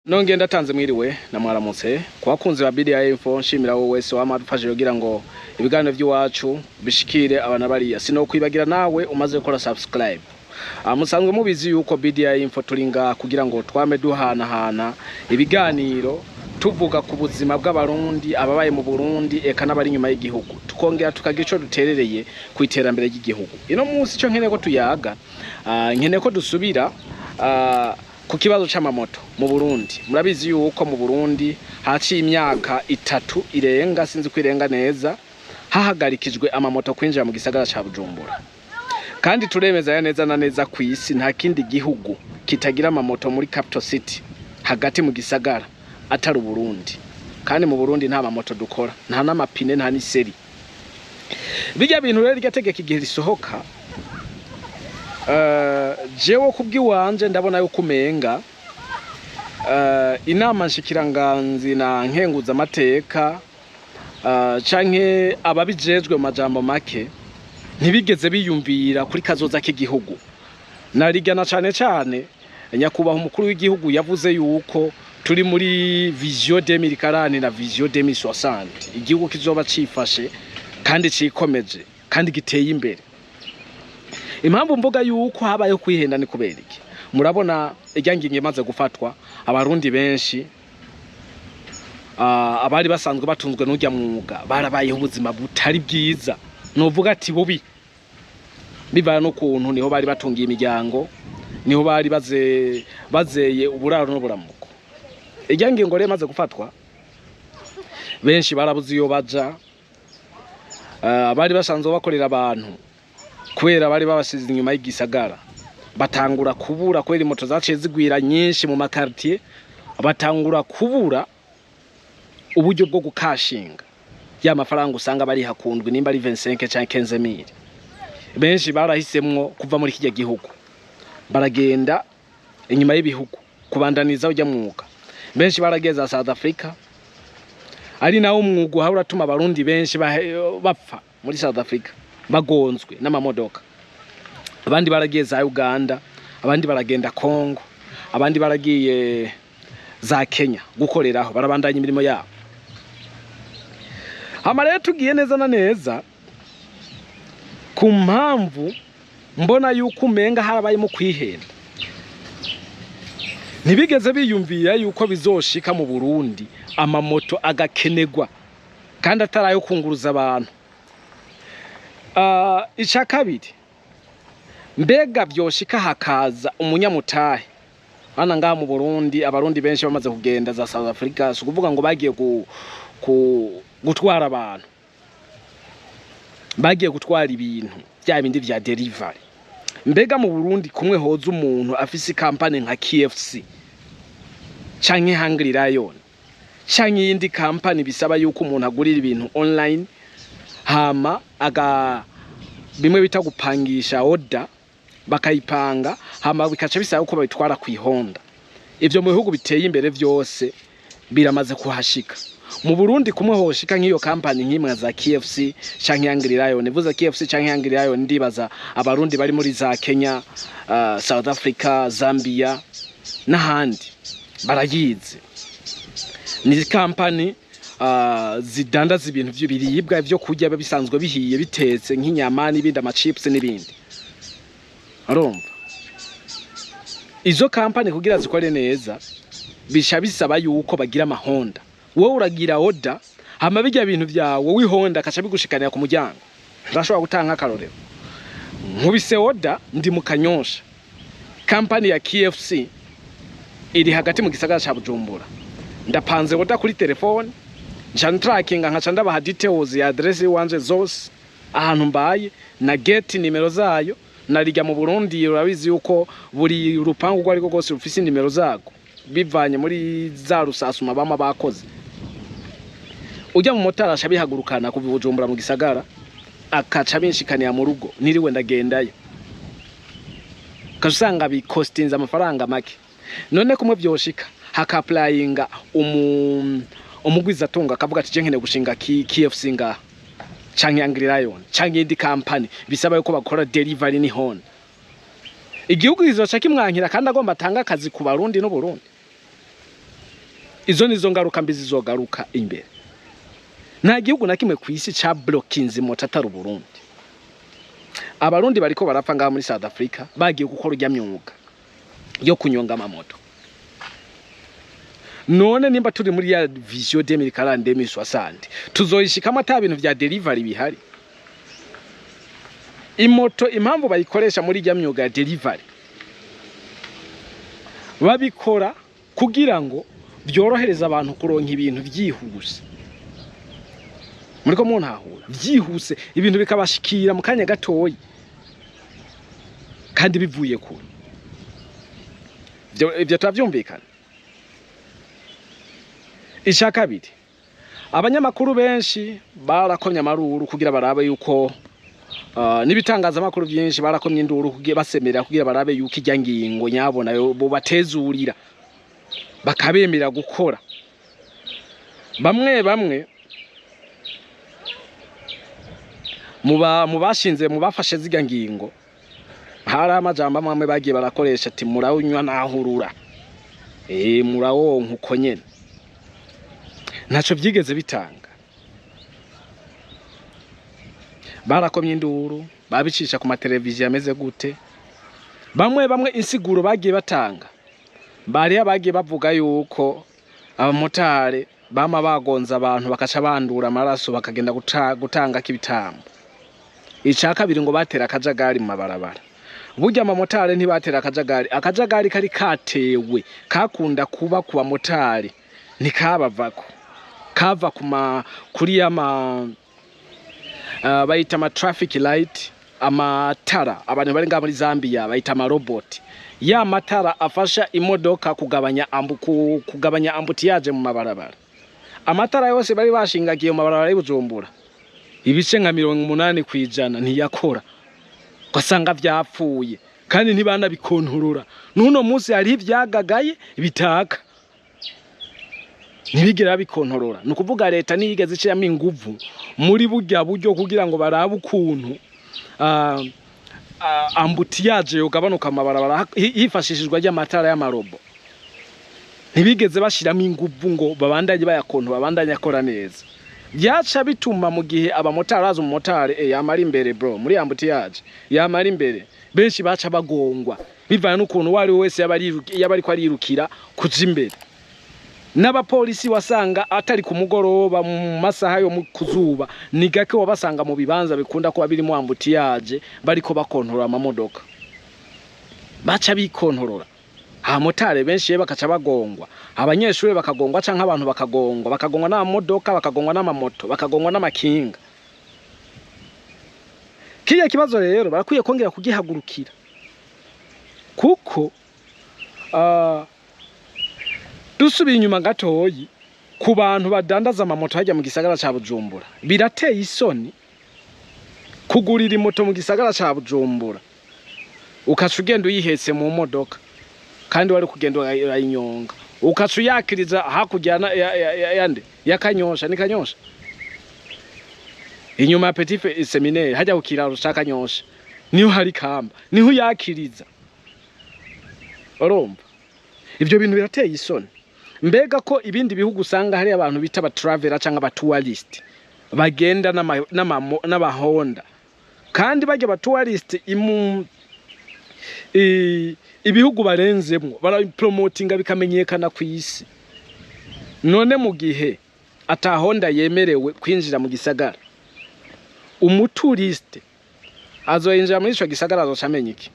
Nongeye ndatanze mwiriwe na mwaramutse ku bakunzi ba BDI Info. Nshimira wowe wese wama dufashije kugira ngo ibiganiro by'iwacu bishikire abana bariya. Sinokwibagira nawe umaze gukora subscribe. Musanzwe mubizi yuko BDI Info turi ngaha kugira ngo twame duhanahana ibiganiro, tuvuga ku buzima bw'Abarundi, ababaye mu Burundi eka n'abari inyuma y'igihugu, tukongera tukagira ico duterereye ku iterambere ry'igihugu. Ino munsi ico nkeneye ko tuyaga, nkeneye ko dusubira ku kibazo c'amamoto mu Burundi. Murabizi yuko mu Burundi haciye imyaka 3 irenga, sinzi ko irenga neza, hahagarikijwe amamoto kwinjira mu gisagara ca Bujumbura. Kandi turemeza ya neza na neza ku isi nta kindi gihugu kitagira amamoto muri capital city, hagati mu gisagara, atari Uburundi. Kandi mu Burundi nta mamoto dukora, nta n'amapine, nta n'iseri. Bijya bintu rero, irya tegeko igihe risohoka, jewe kubw'iwanje ndabona yuko umenga inama nshikiranganzi na nkenguzamateka canke ababijejwe, mu majambo make, ntibigeze biyumvira kuri kazoza k'igihugu. Narigana cane cane nyakubahwa umukuru w'igihugu yavuze yuko turi muri vision 2040 na vision 2060, igihugu kizoba cifashe kandi cikomeje kandi giteye imbere. Impamvu mvuga yuko habayeho kwihenda ni kubera iki? Murabona irya ngingo imaze gufatwa, Abarundi benshi abari basanzwe batunzwe n'urya mwuga barabayeho ubuzima butari bwiza, novuga ati bubi, bivana n'ukuntu niho bari batungiye imiryango, niho bari bazeye uburaro n'uburamuko. Irya ngingo rero imaze gufatwa, benshi barabuze iyo baja. Abari basanzwe bakorera abantu, kubera bari babasize inyuma y'igisagara, batangura kubura, kubera imoto zaciye zigwira nyinshi mu ma quartier, batangura kubura uburyo bwo gukashinga ya mafaranga usanga bari hakundwa, nimba ari 25 canke 15 mille. Benshi barahisemwo kuva muri kirya gihugu, baragenda inyuma y'ibihugu kubandaniza ujya mwuga. Benshi barageza South Africa, ari nawo umwuga uhora uratuma Abarundi benshi bapfa muri South Africa bagonzwe n'amamodoka. Abandi baragiye za Uganda, abandi baragenda Congo, abandi baragiye za Kenya gukoreraho, barabandanya imirimo yabo. Hama rero tugiye neza na neza ku mpamvu mbona yuko umenga harabayemo kwihenda, ntibigeze biyumvira yuko bizoshika mu Burundi amamoto agakenegwa kandi atari ayo kunguruza abantu. Ica kabiri, mbega vyoshika hakaza umunyamutahe hana ngaha mu Burundi, Abarundi benshi bamaze kugenda za South Africa, si ukuvuga ngo bagiye gutwara abantu, bagiye gutwara ibintu, bya bindi vya delivery. Mbega mu Burundi kumwe hoza umuntu afise kampani nka KFC canke Hungry Lion canke iyindi kampani bisaba yuko umuntu agurira ibintu online, hama aga bimwe bita gupangisha order, bakayipanga, hama bikaca bisaba uko babitwara kw'ihonda. Ivyo mu bihugu biteye imbere vyose biramaze kuhashika. Mu Burundi kumwe hoshika nk'iyo kampani nk'imwe za KFC canke Hungry Lion, vuza KFC canke Hungry Lion, ndibaza Abarundi bari muri za Kenya, South Africa, Zambia n'ahandi barayizi. Ni kampani zidandaza ibintu vy'ibiribwa, vyo kurya biba bisanzwe bihiye, bitetse, nk'inyama n'ibindi, ama chips n'ibindi. Urumva izo kampani kugira zikore neza bisha bisaba yuko bagira amahonda. Wowe uragira order, hama bijya bintu vyawe wihonda akaca bigushikanira ku muryango. Ndashobora gutanga akarorero: nkubise order ndi mu Kanyosha, kampani ya KFC iri hagati mu gisagara ca Bujumbura. Ndapanze order kuri telefone, nca ntrackinga, nkaca ndabaha details ya adresse iwanje zose, ahantu mbaye na gate nimero zayo. Narijya mu Burundi urabizi yuko buri rupangu urwo ariko rwose rufise nimero zago, bivanye muri za rusasuma bama bakoze. Ujya mu motari aca bihagurukana kuva i Bujumbura mu gisagara, akaca binshikanira mu rugo niriwe ndagendayo, ukaca usanga bikostinze amafaranga make. None kumwe vyoshika hakaplayinga umugwizatunga akavuga ati: "Je nkeneye gushinga KFC ngaha canke Hungry Lion canke iyindi company bisaba yuko bakora delivery ni hone", igihugu kizoca kimwankira kandi agomba atanga akazi ku Barundi n'Uburundi. Izo nizo ngaruka mbi zizogaruka imbere. Nta gihugu na kimwe ku isi ca blockinze moto atari Uburundi. Abarundi bariko barapfa ngaha muri South Africa, bagiye gukora urya myuga yo kunyonga amamoto. None nimba turi muri ya vision 2040, 2060, tuzoyishikamo ata bintu vya delivery bihari? Imoto, impamvu bayikoresha muri rya myuga ya delivery, babikora kugira ngo byorohereze abantu kuronka ibintu vyihuse. Muriko muntahura? Vyihuse, ibintu bikabashikira mu kanya gatoyi kandi bivuye kure. Ivyo turavyumvikana. Icya kabiri, abanyamakuru benshi barakomye amaruru kugira barabe yuko n'ibitangazamakuru byinshi barakomye induru kugira basemera, kugira barabe yuko ijya ngingo nyabona bo batezurira, bakabemera gukora. Bamwe bamwe mu bashinze, mu bafashe ziga ngingo, hari amajambo amwe bagiye barakoresha ati: "Murawunywa nahurura, murawonka uko nyene." Ntaco vyigeze bitanga. Barakomye induru, babicisha ku mateleviziyo ameze gute. Bamwe bamwe insiguro bagiye batanga, bariya bagiye bavuga yuko abamotari bama bagonze abantu, bakaca bandura amaraso, bakagenda gutangako ibitambo. Ica kabiri, ngo batera akajagari mu mabarabara. Burya abamotari ntibatera akajagari. Akajagari kari katewe kakunda kuba ku bamotari ntikabavako, kava kuma kuri ama bayita ama traffic light, amatara abantu bari ngaha muri Zambia bayita ama robot, ya matara afasha imodoka kugabanya embouteillage mu mabarabara. Amatara yose bari bashingagiye mu mabarabara y'Ibujumbura, ibice nka 80% ntiyakora, ugasanga vyapfuye kandi ntibanabikontorora. N'uno munsi hariho ivyagagaye bitaka, ntibigera babikontorora. Ni ukuvuga leta ntiyigeze ishiramo inguvu muri burya buryo kugira ngo barabe ukuntu embouteillage yogabanuka mu mabarabara hifashishijwe ry'amatara y'amarobo. Ntibigeze bashiramo inguvu ngo babandanye bayakontora, babandanye akora neza. Byaca bituma mu gihe abamotari baza, umumotari yamara imbere bro, muri embouteillage yamara imbere, benshi baca bagongwa bivanye n'ukuntu uwo ari we wese yaba ariko arirukira kuja imbere. N'abapolisi wasanga atari ku mugoroba, mu masaha yo mu kuzuba, ni gake wabasanga mu bibanza bikunda kuba birimo embouteillage bariko bakontorora amamodoka. Baca bikontorora, abamotari benshi rero bakaca bagongwa, abanyeshuri bakagongwa, canke abantu bakagongwa, bakagongwa n'amamodoka, bakagongwa n'amamoto, bakagongwa n'amakinga. Kiriya kibazo rero barakwiye kongera kugihagurukira, kuko dusubiye inyuma gatoyi ku bantu badandaza amamoto hajya mu gisagara ca Bujumbura, birateye isoni kugurira imoto mu gisagara ca Bujumbura, ukaca ugenda uyihetse mu modoka kandi wari kugenda urayinyonga, ukaca uyakiriza hakurya yande ya Kanyosha. Ni Kanyosha, inyuma ya Petit Seminaire, hajya ku kiraro ca Kanyosha, niho hari kamba, niho uyakiriza. Urumva ivyo bintu birateye isoni. Mbega ko ibindi bihugu usanga hari abantu bita aba traveler cyangwa aba tourist bagenda n'amahonda, kandi bajya aba tourist ibihugu barenzemwo barapromotinga bikamenyekana ku isi. None mu gihe ata Honda yemerewe kwinjira mu gisagara, umutouriste azoyinjira muri ico gisagara azoca amenya iki?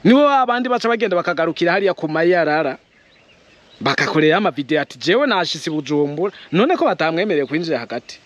Nibo abandi baca bagenda bakagarukira hariya ku mayarara, bakakorera amavideo ati: "Jewe nashitse i Bujumbura." None ko batamwemereye kwinjira hagati?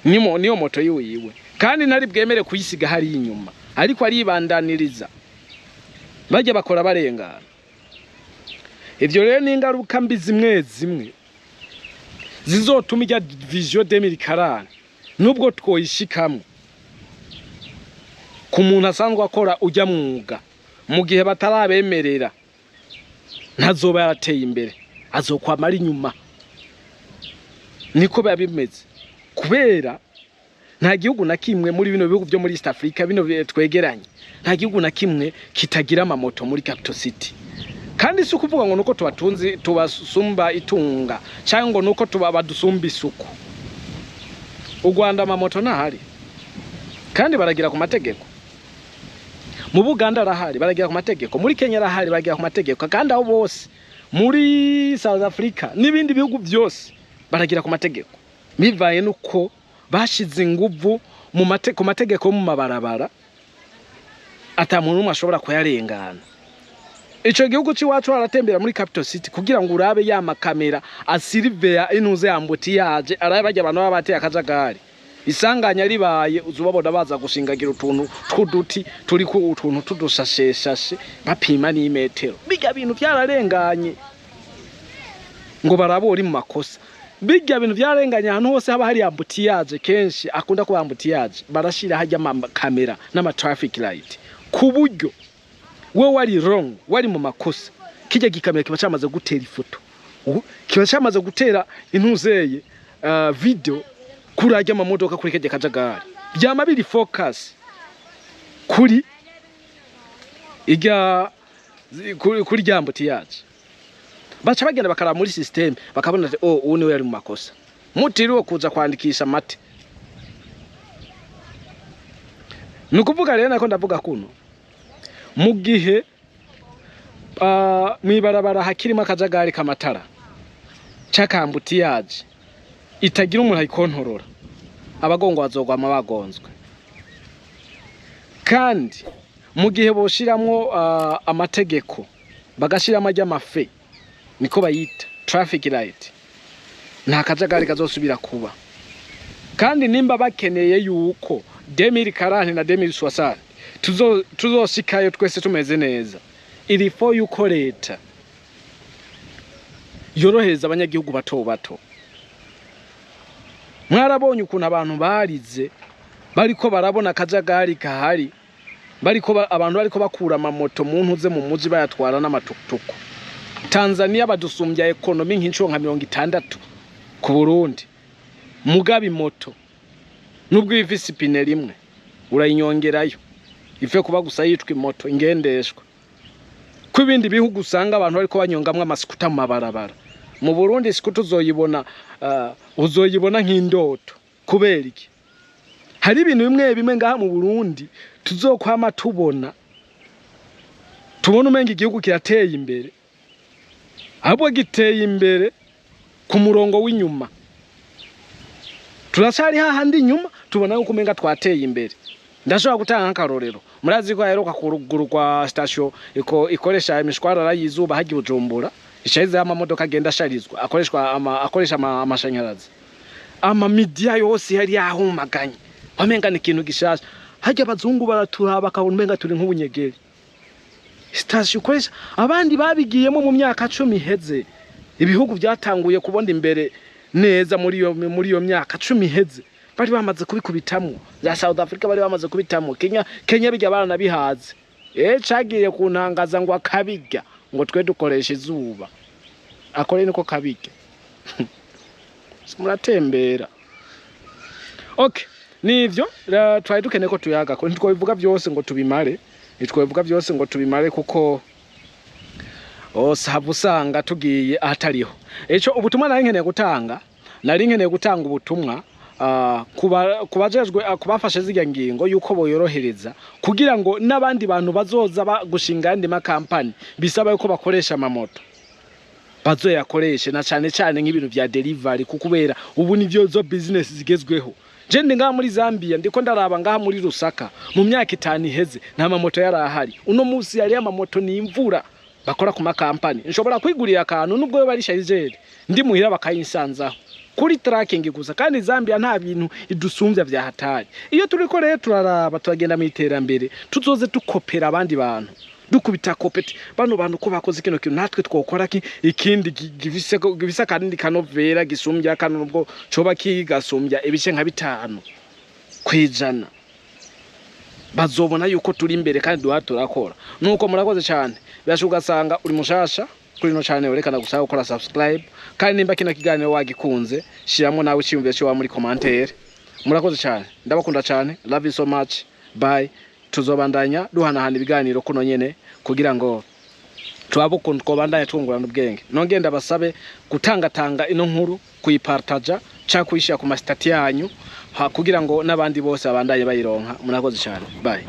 Nimo niyo moto yiwiwe, kandi ntari bwemere kuyisiga hari inyuma, ariko aribandaniriza. Bajya bakora barengana. Ivyo rero ni ingaruka mbi zimwe zimwe zizotuma ijya vision 2040, nubwo twoyishikamwo, ku muntu asanzwe akora ujya mwuga, mu gihe batarabemerera ntazoba yarateye imbere, azokwama ari inyuma. Niko biba bimeze, kubera nta gihugu na kimwe muri bino bihugu byo muri East Africa bino twegeranye, nta gihugu na kimwe kitagira amamoto muri capital city. Kandi si ukuvuga ngo nuko tubatunzi tubasumba itunga, cyangwa ngo nuko tuba badusumba isuku. U Rwanda amamoto ntahari kandi baragira ku mategeko. Mu Buganda arahari, baragira ku mategeko. Muri Kenya arahari, baragira ku mategeko. Kandi aho bose, muri South Africa n'ibindi bihugu byose, baragira ku mategeko, bivaye nuko bashize inguvu ku mategeko yo mu mabarabara, ata muntu n'umwe ashobora kuyarengana. Ico gihugu c'iwacu, aratembera muri capital city kugira ngo urabe ya makamera asiriveya intuze embouteillage, arabe barya abantu baba bateye akajagari. Isanganya ribaye, uzubabona baza gushingagira utuntu tw'uduti turiko utuntu tudushasheshashe, bapima n'imetero. Bijya bintu vyararenganye ngo barabe uri mu makosa. Bijya bintu vyararenganye. Ahantu hose haba hari embouteillage, kenshi akunda kuba embouteillage, barashira hajya amakamera n'ama traffic light, ku buryo we wari wrong, wari mu makosa, kijya gikamera kiba cyamaze gutera ifoto, kiba cyamaze gutera intuzeye video kuri ajya amamodoka, kuri kajya kajagari. Byama biri focus kuri ijya kuri rya embouteillage. Baca bagenda bakaraba muri system, bakabona ati: "Oh, ubu niwe yari mu makosa." Mutiriwe kuza kwandikisha amate. Ni ukuvuga rero, nako ndavuga kuno mu gihe mw'ibarabara hakirimo akajagari k'amatara c'aka embouteillage itagira umuntu ayikontorora, abagongwa bazogwama bagonzwe. Kandi mu gihe boshiramwo amategeko, bagashiramo ajya ama feux, niko bayita traffic light, nta kajagari kazosubira kuba. Kandi nimba bakeneye yuko 2040 na 2060 tuzoshikayo twese tumeze neza, il faut yuko leta yorohereza abanyagihugu bato bato. Mwarabonye ukuntu abantu barize bariko barabona akajagari kahari, bariko abantu bariko bakura amamoto mu ntuze mu muji, bayatwara n'amatukutuku. Tanzania badusumbya économie nk'inshuro nka 60 ku Burundi, mugaba imoto nubwo iba ifise ipine rimwe urayinyongerayo, ive kuba gusa yitwa imoto ingendeshwa. Ko ibindi bihugu usanga abantu bariko banyongamwo ama scooter mu mabarabara, mu Burundi scooter uzoyibona uzoyibona nk'indoto. Kubera iki? Hari ibintu bimwe bimwe ngaha mu Burundi tuzokwama tubona, tubona umenga igihugu kirateye imbere, ahubwo giteye imbere ku murongo w'inyuma. Turacari hahandi inyuma. Tubona yuko umenga twateye imbere. Ndashobora gutanga nk'akarorero: murazi ko haheruka kugururwa station ikoresha imishwarara y'izuba hajya i Bujumbura, isharizeho amamodoka agenda asharizwa, akoreshwa akoresha amashanyarazi. Ama médias yose yari yahumaganye, wamenga ni ikintu gishasha. Harya abazungu baraturaba bakabona umenga turi nk'ubunyegeri. Station ikoresha, abandi babigiyemo mu myaka 10 iheze. Ibihugu byatanguye kubona imbere neza muri iyo myaka 10 iheze bari bamaze kubikubitamwo. Za South Africa bari bamaze kubitamwo, Kenya bijya baranabihaze. Cagiye kuntangaza ngo akabirya, ngo twe dukoresha izuba, akore niko kabirya. Muratembera. Okay, nivyo twari dukeneye ko tuyaga, ko ntitwobivuga byose ngo tubimare, ntitwobivuga byose ngo tubimare, kuko hava usanga tugiye ahatariho. Ico ubutumwa nari nkeneye gutanga, nari nkeneye gutanga ubutumwa kubajejwe, kubafashe zirya ngingo, yuko boyorohereza kugira ngo n'abandi bantu bazoza gushinga ayandi makampani bisaba yuko bakoresha amamoto bazoyakoreshe, na cane cane nk'ibintu vya delivery, kuko kubera ubu nivyo zo business zigezweho. Je ndi ngaha muri Zambia, ndiko ndaraba ngaha muri Lusaka, mu myaka 5 iheze nta mamoto yari ahari. Uno musi yari amamoto ni imvura bakora ku makampani. Nshobora kwigurira akantu nubwo yo bari chargeur, ndi muhira bakayinsanzaho kuri tracking gusa. Kandi Zambia nta bintu idusumvya vya hatari. Iyo turiko rero turaraba, turagenda mu iterambere, tuzoze dukopera abandi bantu, dukubita kopeti bano bantu ko bakoze kino kintu, natwe twokora ki ikindi gifise akandi kanovera gisumbya kano, nubwo coba kigasumbya ibice nka 5%. Bazobona yuko turi imbere kandi duha turakora. Nuko murakoze cyane. Birashoboka ugasanga uri mushasha kuri ino channel, rekana gusaba gukora subscribe. Kandi nimba kino kiganiro wagikunze, shiramo nawe icyiyumviro cyo muri commentaire. Murakoze cyane, ndabakunda cyane, love you so much, bye. Tuzobandanya duhanahana ibiganiro kuno nyene kugira ngo Turabe ukuntu twobandanya twungurana ubwenge. Nongeye ndabasabe gutangatanga ino nkuru, kuyipartaja canke kuyishira ku ma status yanyu, kugira ngo n'abandi bose babandanye bayironka. Murakoze cyane, bye.